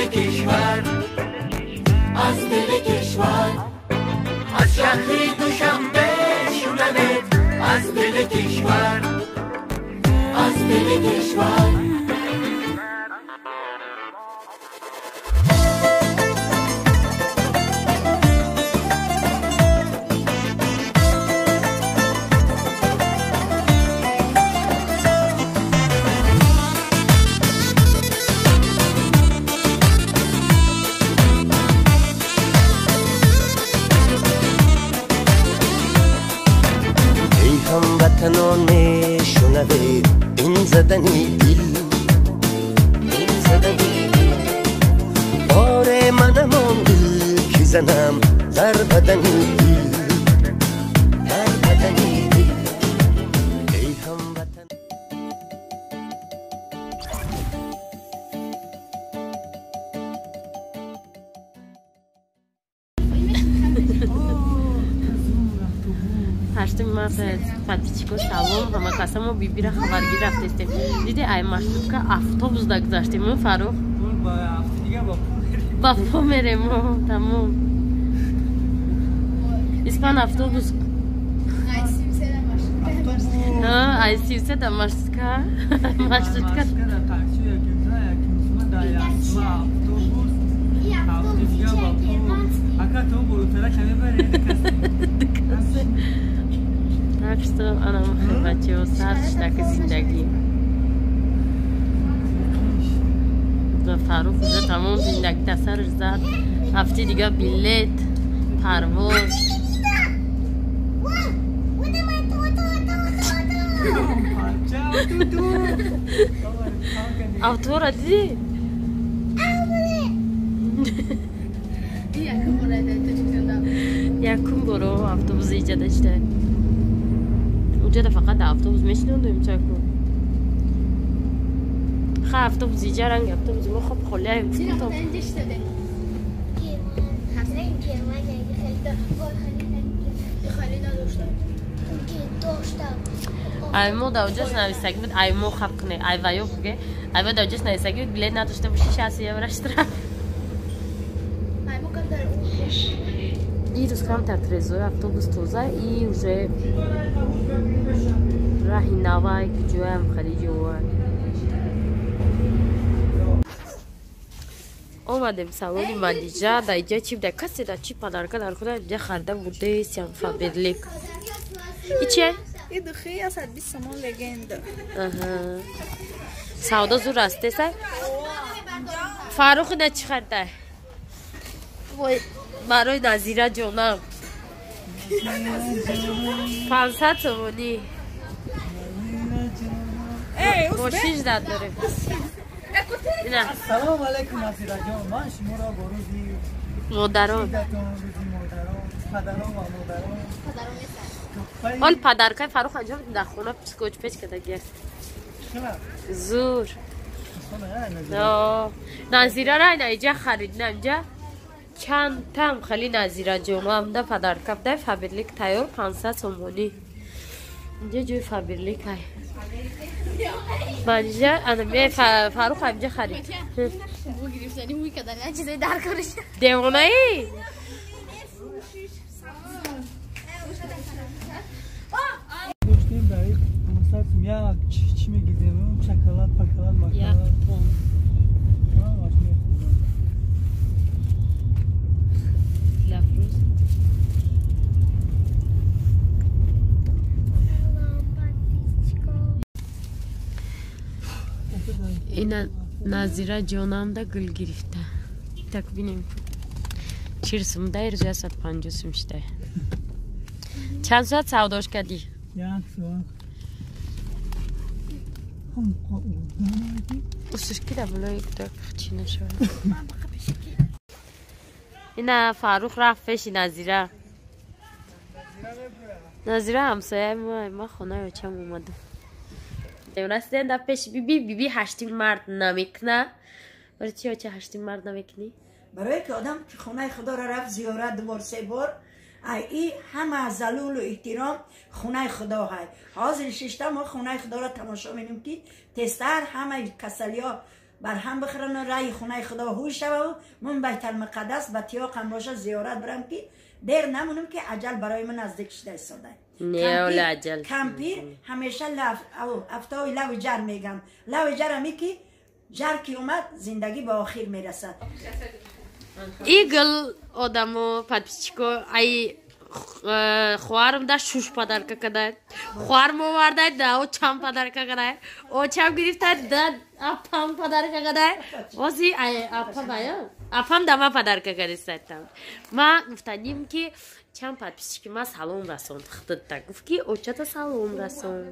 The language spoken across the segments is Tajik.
دل کشور، از دل کشور، از شهر دوشنبه شونمت، از دل کشور، از دل کشور. هموطنان میشنوید این زدنی دل، این زدنی دل، آره منم آن دل که زنم در بدنی دل، در بدنی دل. ای هموطن. ҳаштуми март подписчико салом ҳама каса мо бибира хабаргир рафтестем. Диде ай маршрутка автобус да гузаштем Фарух. Ба по мерем тамом. Испан автобус. Ай сивсе да маршрутка. Маршрутка. Так что она махабачо сар шдаки зиндагӣ. Да Фарух уже тамом зиндагӣ да сарш зад. Ҳафти дига билет, парвоз. Автора дидӣ? Якум боро автобус иҷада шуда. Уҷада фақат автобус мешинондем чаку. Ха автобус иҷа ранг автобус мо хоб холияем. Ай мо да уҷаш нависаги буд, ай мо хаб куне, ай ваё буге. Ай мо да уҷаш нависаги буд, билет надошта боши 60 евро штраф. И рӯз камтар трезои автобус тоза и уже раҳи навай ҷоям хариҷова. Омадем салони Манижа, да иҷа чи буда? Касе да чи подарка дар худа иҷа харида будесям Фаберлик. И чие? И духи 120 сомон легенда. Аҳа. Савдо зур аст, теса? Фарух ина чи харида? Вой, барои Назира ҷонам. 500 сомонӣ. Мошин зад дорем. Салом алейкум Назира ҷон. Ман шуморо бо рӯзи модарон, рӯзи модарон, падарон ва модарон. Ҳол падаркаи Фарух анҷом дар хона скотч печ кардаги аст. Зур. Назирара ина иҷа харид, инҷа чанд там хали Назира ҷонам да падарка дай Фаберлик тайёр 500 сомонӣ. Инҷа ҷои Фаберлик ай. Манижа ана ме Фарух инҷа харид. Девонаи? Доштем барои 500 сом як чӣ мегирем? Шоколад, пакалад, макалад. Ина Назира ҷонамда гул гирифта. Так бинем. Чирсум дай рӯз 150 сум шуда. Чанд соат савдош кардӣ? Як соат. Усушки да булои кудак чӣ нашавад. Ина Фарух рафт пеши Назира. Назира ҳамсояи мо, ма хонаи очам омадам. Расидем дар пеши биби, биби ҳаштим мард намекуна. Барои чи оча ҳаштим мард намекунӣ? Барое ки одам ки хонаи худоро рафт зиёрат дубор се бор, ай и ҳама залулу эҳтиром хонаи худо ҳай. Ҳозир шишта мо хонаи худоро тамошо менем ки тезтар ҳамаи касалиҳо بر هم بخورن و رای خونه خدا هوش شوه و من بیت المقدس به تیاق هم باشه زیارت برم که دیر نمونم که عجل برای من نزدیک شده ایستاده. نه عجل. کمپیر همیشه لف افتای لو جر میگم. لو جر همی که جر که اومد زندگی به آخر میرسد. ایگل آدمو подписчико ай хоҳарам да шуш подарка кадай, хоҳарам овардай да очам подарка кадай, очам гирифтай да апам подарка кадай, ози ай апам ая апам да ма подарка кадистайтам. Ма гуфтаним ки чанд подписчики ма салом расонд, худта гуфт ки очата салом расон.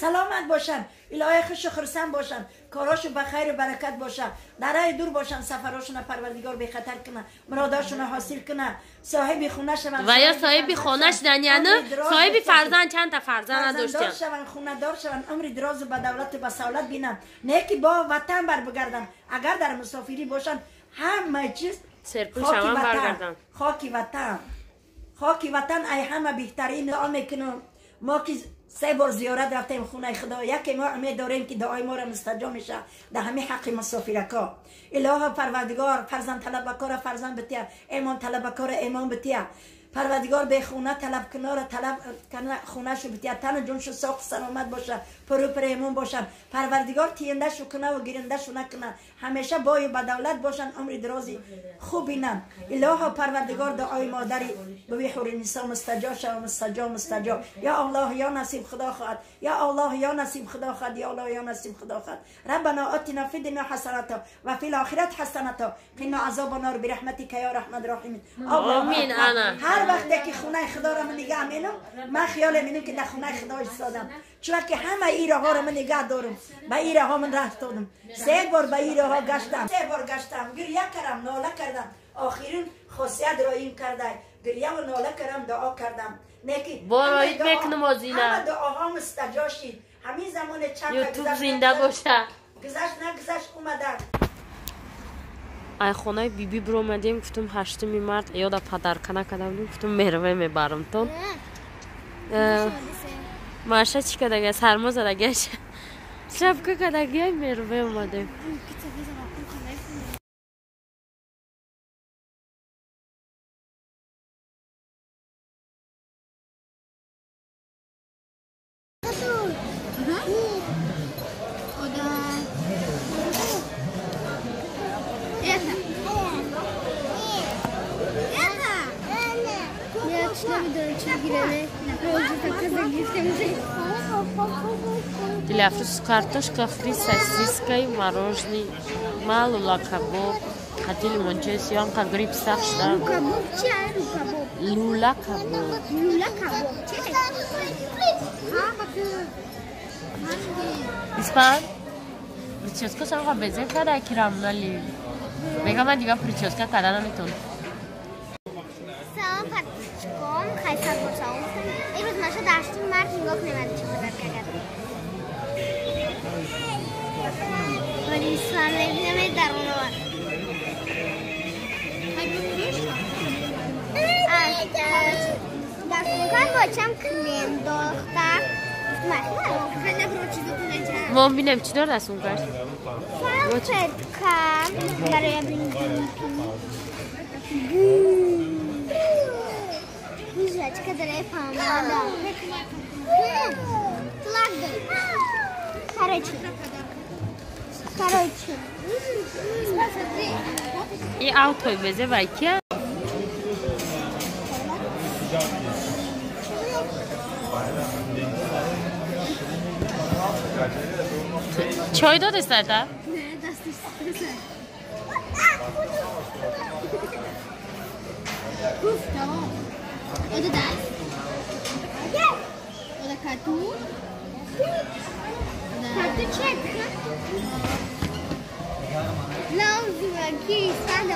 سلامت باشن، الهی خوش و خرسند باشن، کاراشو به خیر و برکت باشن، در راه دور باشن، سفراشون پروردگار بی خطر کنه، مراداشون حاصل کنه، صاحب خونه شون و یا صاحب خونه شدن، یعنی صاحب فرزند، چند تا فرزند داشتن، شون، خونه دار شون، عمر دراز و به دولت و به سعادت بینن، نه که با وطن بر بگردن، اگر در مسافری باشن همه چیز سرپوش هم برگردن. خاک وطن، خاک وطن ای همه بهترین دعا میکنم. ما که سه بار زیارت رفتیم خونه خدا، یکی ما امید داریم که دعای ما را مستجاب میشه در همه حق مسافرکا. اله پروردگار فرزند طلبکار فرزند بتیا، ایمان طلبکار ایمان بتیا، پروردگار به خونه طلب کنار طلب کنه خونه شو بتیا، تن جونشو ساق سلامت باشه، پرو پر ایمان باشن، پروردگار تینده شو کنه و گیرنده شو نکنه، همیشه بای به دولت باشن، عمر درازی خوب بینن. اله پروردگار دعای مادری بوی حور النساء مستجاب شو، مستجاب مستجاب. یا الله یا نصیب خدا خواهد، یا الله یا نصیب خدا خواهد، یا الله یا نصیب خدا خواهد. ربنا آتنا فی الدنیا حسنة و فی الاخرة حسنة قنا عذاب النار برحمتک یا ارحم الراحمین. آمین. انا هر وقت که خونه خدا را من نگاه مینم، من خیال مینم که در خونه خدا ایستادم، چون که همه این راه را من نگاه دارم، به این راه من راه دادم، سه بار به این راه گشتم، سه بار گشتم، گریه کردم، ناله کردم، آخرین خاصیت را این کرده، گریه و ناله کردم، دعا کردم، نه که برای میکنم از اینا همه دعاها مستجاب شد. همین زمان چند یوتیوب زنده باشه، گذشت نگذشت اومدن. ай хонаи биби биромадем, гуфтум 8 март ёда подарка накардам, гуфтум мерве мебарам тон. Маша чӣ кардага, сармо задагаш, шапка кардагия, мерве омадем. Дилафрӯз картошка фри, сосиска и мороженое, ма лула кабоб, хати лимончаи сиёҳ, ка грипп сахт шуда. Лула кабоб. Лула кабоб чӣ? Испан? Прическа сам ка безе када кирамнали. Мега ман дига прическа када наметон. Салом подписчиком, хайсат бошам. Имрӯз маша дар 8 март нигоҳ кунем чӣ подарка кардем. ولی سوال نمیدونم در اون دستونکار بچم کرم داختم. ما بینم چی دار دستونکار؟ کم برای بینیم. چه داره پامادا. Короче. И аутой вызывай ке. Чой додест это? Не, дастиш. Уф, tamam. O da dast. O da katu. Katu çek. Não, aqui está da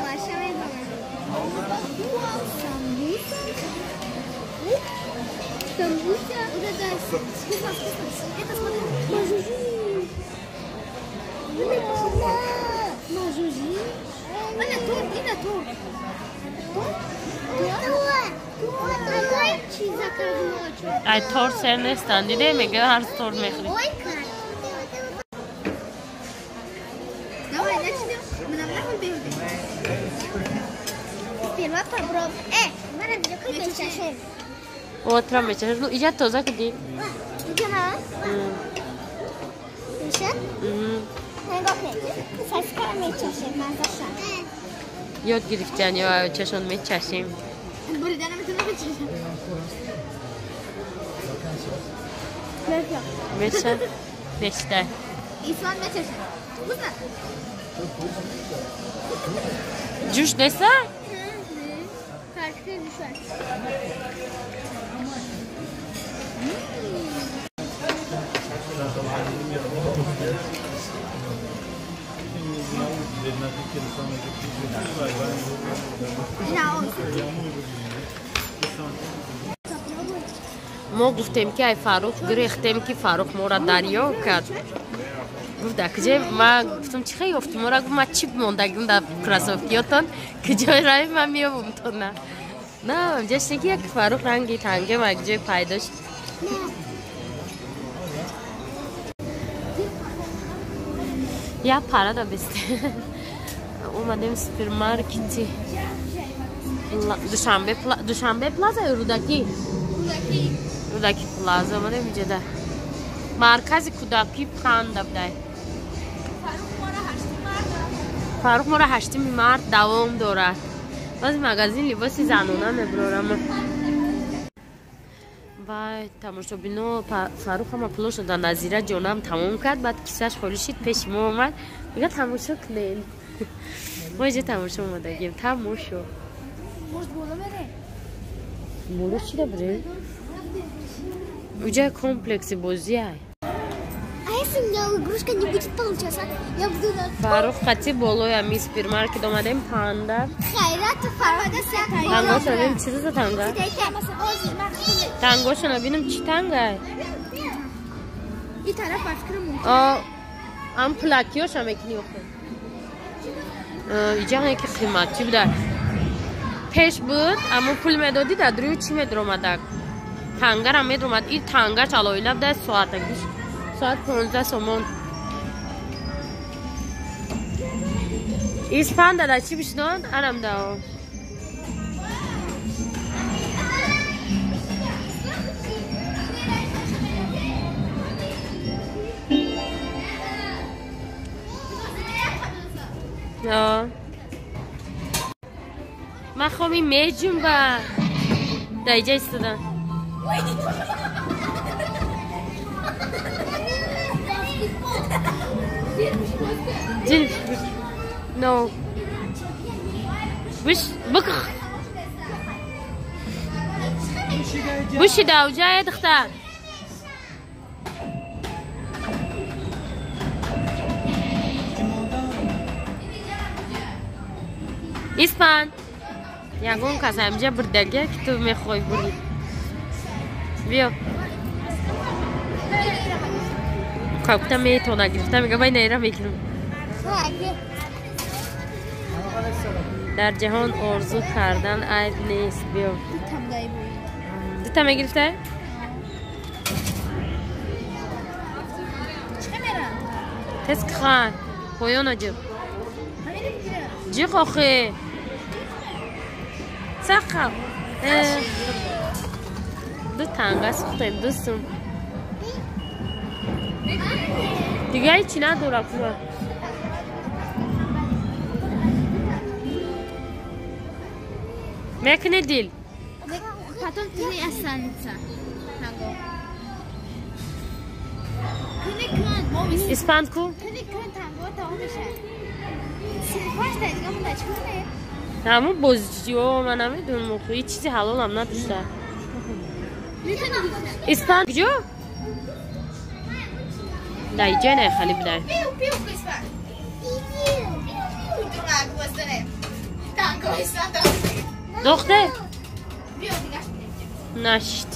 Самбуса. Вот это вкусно, вкусно. Это смотри. Мажужи. Мажужи. Она торт, это торт. Торт? Ай торт сер нестан, диде мега ҳар торт мехӯрӣ. Сперва попробуй. Отра мечашем. Ну, иҷа тоза куди. Ёд гирифтан ё чашон мечашем. Меша? Нешта. Ҷӯш неста? Мо гуфтем ки ай Фаррух гирехтем ки Фаррух моро дарё кард. Гуфт дар куҷо? Ман гуфтам чӣ хел ёфтӣ моро? Гуфт ман чӣ мондагим дар кроссовкиётон, куҷои рави ман меёбам то на. На, ҷашне ки як Фаррух ранги тангем як ҷой пайдо шуд. Як пара да бисте. Омадем супермаркети. Душанбе плаза ё Рӯдакӣ? Рӯдакӣ плаза омадем иҷода. Маркази кӯдакӣ панда будай. Фаррух моро 8 март давом дорад. Боз магазин либоси занона мебурорам. Вай, тамошобино, Фаррух ҳама пулошо дар Назира ҷонам тамом кард, баъд кисаш холӣ шид, пеши мо омад. Мега тамошо кунед. Мо иҷо тамошо омадагем, тамошо. Боло чӣ да бурем? Уҷа комплекси бозиай. Фаррух қати болои ами супермаркет омадем панда. Тангошо бинем чӣ зада танга? Тангошо набинем чӣ тангай? Ам пулакиёша мекунӣ охе. Иҷа яке қиматчӣ буда. Пеш буд, аммо пул медодӣ дар рӯи чӣ медромадак? Тангарам медромад. Ин тангаш алоила буда соатагиш. Соат 15 сомон. Испанда да чӣ бишнон? Арам да. Ман хоми меҷунба. Да иҷа истодам. No. Буш букх. Бушида уҷае духтар. Испан. Ягон кас ҳамҷа бурдага ки ту мехоҳӣ бурӣ. Биё. Капта метона гирифта мега ман нера мекунам. Дар ҷаҳон орзу кардан айб нест. Биё. Дута мегирифта? Тез кихан. Поёна ҷиқ. Ҷиқ охе. Сақа. Ду танга сухтем дӯстум. Дига ҳечи надорам. Мекунӣ дил? Потом ты останется. Испанку? Ҳамун бозиё ман намедонам, ҳеҷ чизи ҳалолам надошта. Испан куҷо? Да иҷа не хали бидай. Дохте? Нашид.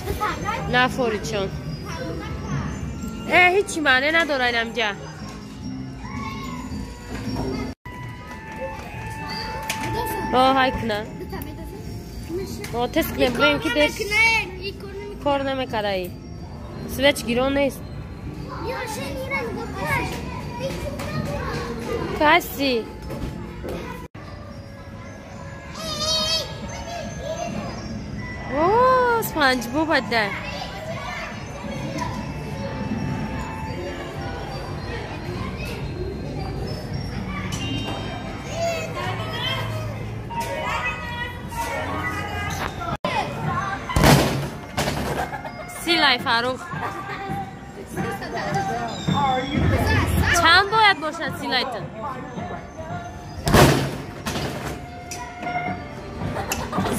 Нафоридшон. Ҳечи маъне надора инамҷа. Ҳай куна. Тез кунем, бигӯем ки дер кор намекардаи. Свеч гирон нест. Каси. Спанч Боб ада. Силай Фарух. Чанд бояд бошад силайтон?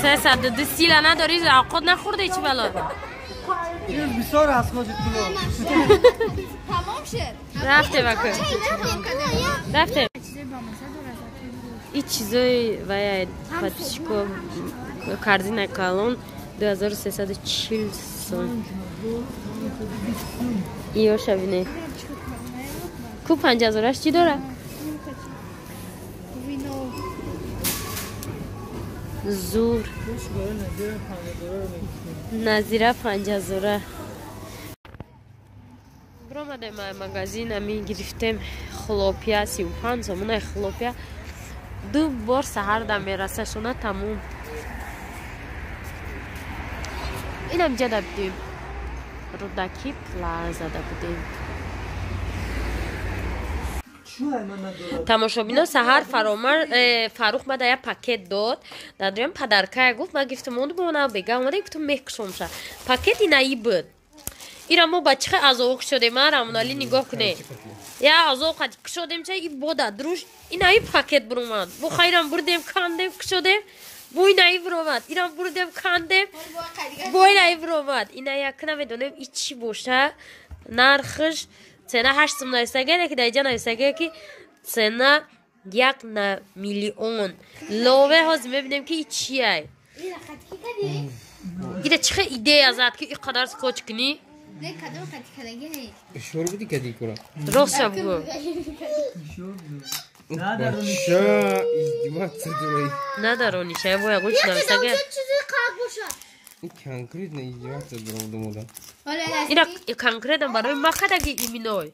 302 сила надори, авқот нахӯрдаи чӣ бало? Бисёр аз ходи пуло. Тамом шуд. Рафтем ака. Рафтем. И чизои вая подписчико корзина калон 2340 сом. Иёша бине. Ку 5000-аш чӣ дора? Зур. Назира 5000. Бромадем магазин, ами гирифтем хлопья 35 сомона хлопья. Ду бор саҳар да мераса шона тамом. Инам ҷада будем. Рудаки плаза да будем. Тамошобино саҳар Фарух мада я пакет дод. Дар подаркая гуфт, ман гифтам онду бона бега омада гуфтам мекушомша. Пакет инаи буд. Ира мо ба чихе азоқ шудем, а Рамонали нигоҳ куне. Я азоқ кушодем ча и бода друж инаи пакет бурумад. Бо хайрам бурдем кандем кушодем. Бо инаи буромад. Ирам бурдем кандем. Бо инаи буромад. Ина як намедонем и чӣ боша. Нархш цена 8 сом нависага, ки дар иҷа нависага ки цена 1 на миллион. Лове ҳозир мебинем ки и чиай. Ира чихе идея зад ки и қадар скотч кунӣ? Шор буди кади кура. Рост бугу. Бача издеваться дурай. Надарониша, бо ягон чи нависага. Конкретно издеваться дурай. Ира конкретно барои ма кадаги иминой.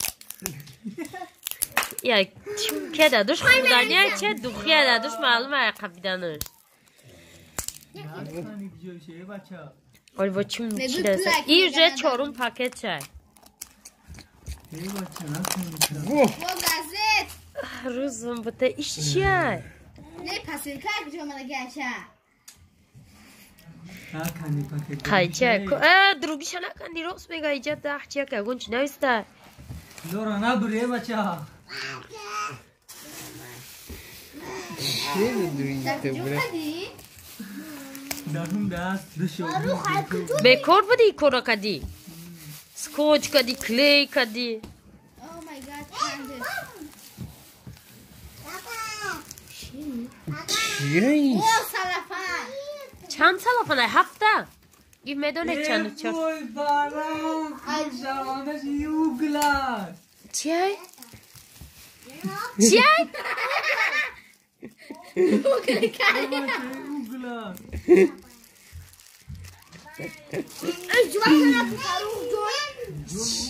Я чун када душ худания че духия да душ маълум ай қабиданаш. Ой, во чун чида. И уже чорум пакет чай. Рӯзам бута иш чия? Не посылка куҷо омада гаша? Қайча? Другиша наканди рост мега иҷа даҳ чия ки ягон чи нависта. Лора набуре бача. Бекор буди кора кади? Скотч кади, клей кади. Чанд салафана? Ҳафта? И медонед чанд чор. Чиай? Чиай?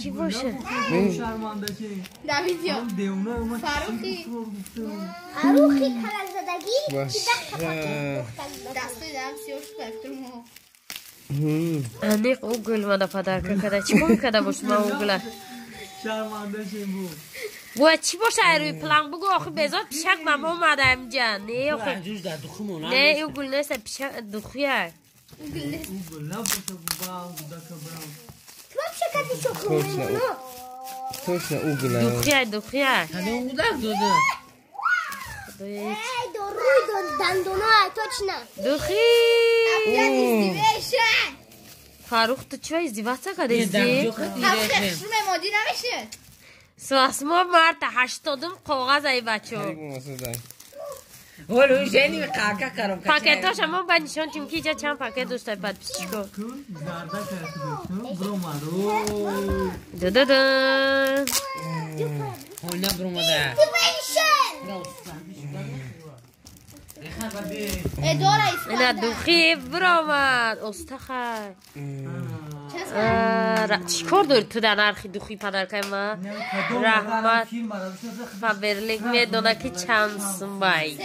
Чӣ боша? Аниқ угл мада падарка када. Чӣ кор када бош ма угла? Бояд чӣ боша рӯи план бугу охи безор пишак мама омада имҷа. Не охи. Не угл нест пишак духия. Точно угла. Духия, духия. Духи. Фарух, ту чӣ издеваться кардӣ? Свасмо марта 80 коғаз ай бачо. Пакетоша мо ба нишон тим ки иҷа чанд пакет доштай подписчико. Ду-ду-ду. Ина духи биромад. Остахай. Чӣ кор дори ту дар нархи духи падаркаи ма? Раҳмат. Фаберлик медона ки чанд сумбай.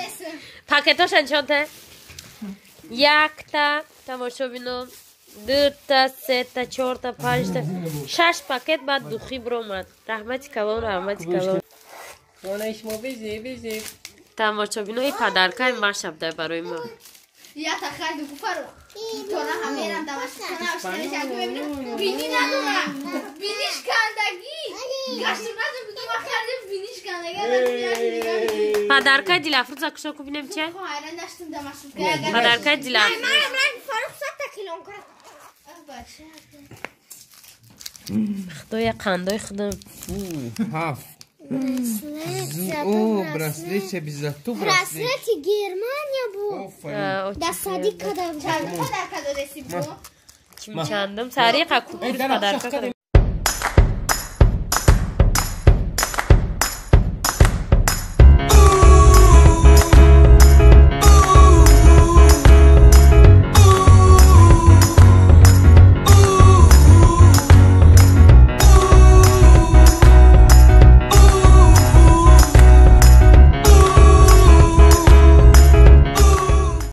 Пакетоша нишон те. Якта тамошобино Дута, сета, чорта, панҷта, шаш пакет баъд духи биромад. Раҳмати калон, раҳмати калон. Тамошобинои подаркаи машабдай барои ма. Ята хайду гуфару. Тора ҳамерам дамашкана ашкана мебинам. Бини надорам. Биниш кандагӣ. Гашту надорам, ма хардем биниш кандагӣ. Подаркаи Дилафрӯза кушо ку бинем че? Хайран даштум дамашка. Подаркаи Дилафрӯз. Фарух сата килон кард. Худоя қандои худам. Ҳафт. О, браслет че безату браслет. Браслети Германия буд. Да садик кадам. Чанд подарка додеси бу? Чандум сариқа кукур подарка кардам.